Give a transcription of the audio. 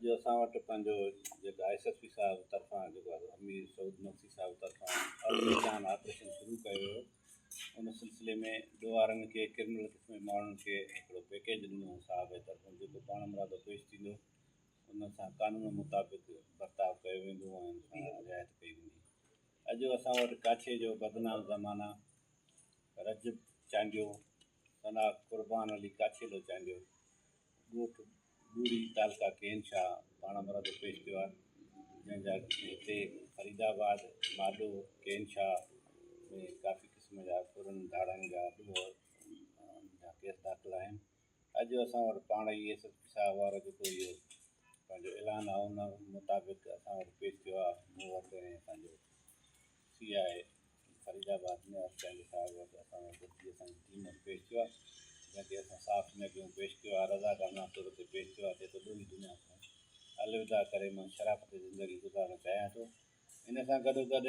اڄ اسان وٽ پنهنجو جيڪا ايس ايس پي صاحب طرفان جيڪو آهي امير سعود مگسي صاحب طرفان الريجان آپريشن شروع ڪيو ويو ان سلسلي ۾ ڏوهارن کي ڪرمنل قسم جي ماڻهن کي هڪڙو پيڪيج ڏنو هو صاحب جي طرفان جيڪو پاڻ مرادو پيش ٿيندو ان سان قانون مطابق برتاء ڪيو ويندو ۽ ان سان رعايت ڪئي ويندي اڄ اسان وٽ ڪاڇي جو بدنام زمانه رجب چانڊيو ثنا قربان علي ڪاڇيلو چانڊيو ڳوٺ ٻوري تعلقه ڪين شاهه پاڻ مرادو پيش ٿيو آهي جنهن جا هتي فريد آباد ماڏو ڪين شاهه ۾ ڪافي قسم جا ڦرن ڌاڙن جا ڏوهه جا ڪيس داخل آهن اڄ اسان وٽ پاڻ ئي ايس ايس پي صاحب وارو جيڪو اهو پنهنجو اعلان آهي ان مطابق اسان وٽ پيش ٿيو آهي مون وٽ ۽ اسانجو سي آء فريد آباد ۾ چانڊيو صاحب وٽ اسان وٽ گڏجي اسان جي ٽيم وٽ پيش ٿيو آهي جنهن کي اسان صاف نگيون پيش ڪيو آهي رضاڪارانه طور تي پيش ٿيو آهي چئي ٿو ڏوهي دنيا کان الوداع ڪري مان شرافت زندگي گذارڻ چاهيان ٿو ان سان گڏو گڏ.